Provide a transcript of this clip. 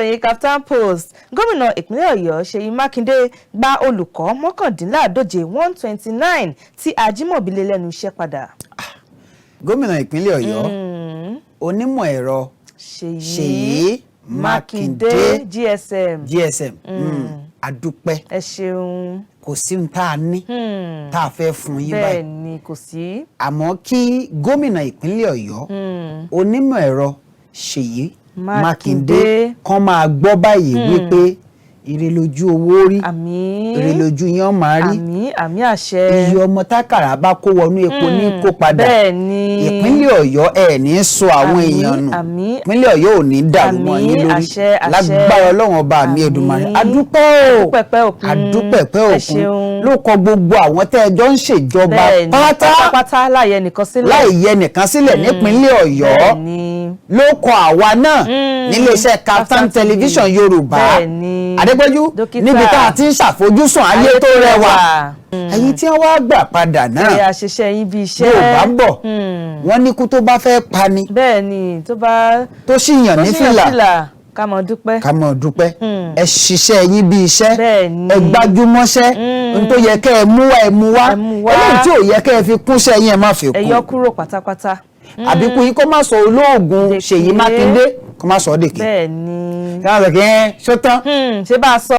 Ìròyìn Kaftan Post: Gómìnà ìpínlẹ̀ Ọ̀yọ́ Ṣèyí Mákindé gba olùkọ́ 189, 129, tí Ajímọ̀bí lé lẹ́nu iṣẹ́ padà. Gómìnà ìpínlẹ̀ Ọ̀yọ́, onímọ̀ ẹ̀rọ Ṣèyí Ṣèyí Mákindé, Mákindé, GSM. GSM, adúpẹ́. Ẹ ṣeun. Kò sí ohun tá a ní tá a fẹ́ fún yín Bẹ́ẹ̀ báyìí, ni, kò sí. Àmọ́ kí gómìnà ìpínlẹ̀ Ọ̀yọ́, onímọ̀ ẹ̀rọ Ṣèyí Mákindé, Mákindé, kàn máa gbọ́ báyìí wípé ire lójú owó rí, Àmín. ire lójú yín máa rí. Àmín, àmín, àṣẹ. Iye ọmọ tákàrà bá kó wọnú epo ní kó padà. bẹ́ẹ̀ ni Ìpínlẹ̀ Ọ̀yọ́, ẹ̀ ní sọ àwọn Àmín, èèyàn nù. Àmín. Ìpínlẹ̀ Ọ̀yọ́ ò ní dàrú mọ́ yín Àmín, lórí àṣẹ, àṣẹ. lágbára Ọlọ́run Ọba mi Èdùmàrè. Àmín. Adúpẹ́ o. Adúpẹ́pẹ́ òkun. Adúpẹ́pẹ́ Ẹ òkun. ṣeun. Ló kọ gbogbo àwọn tẹ́ ẹ jọ ń ṣèjọba Bẹ́ẹ̀ ni, pátá, pátápátá, láì ẹnìkan sílẹ̀. láì yẹ nìkan sílẹ̀ nípínlẹ̀ Ọ̀yọ́, bẹ́ẹ̀ ni ló kọ àwa náà níléeṣẹ́ Kaftan Kaftan Television TV. Yorùbá. Bẹ́ẹ̀ ni. Adépẹ́jú, Dókítà. níbi tá a ti ń ṣàfojúsùn ayé tó rẹwà, ẹ̀yin tí wọ́n wá gbà padà náà, Ẹ àṣeṣe yín bí iṣẹ́. Yóò bá bọ̀, wọ́n ní kú tó bá fẹ́ pani, Bẹ́ẹ̀ ni, tó bá tó sì yàn tó ní sì yàn fìlà, fìlà, ká mọ̀ dúpẹ́. Ká mọ̀ dúpẹ́. Ẹ ṣiṣẹ́ yín bí iṣẹ́. Bẹ́ẹ̀ ni. Ẹ gbájúmọ́ṣẹ́. N tó yẹ kẹ́ ẹ mú wá, ẹ mú wá. Ẹ mú wá. Eléyìí tí ò yẹ kẹ́ ẹ fi kúnṣẹ́ yín, ẹ má fi Ẹ kún. yọ kúrò pátápátá. Àbíkú yín, kó má sọ olóògùn Dèké. Ṣèyí Mákindé, kó má sọ ọ́ dèké. Bẹ́ẹ̀ ni. Kí wọ́n sọ kí ẹ ṣó tán. Ṣé bá a sọ.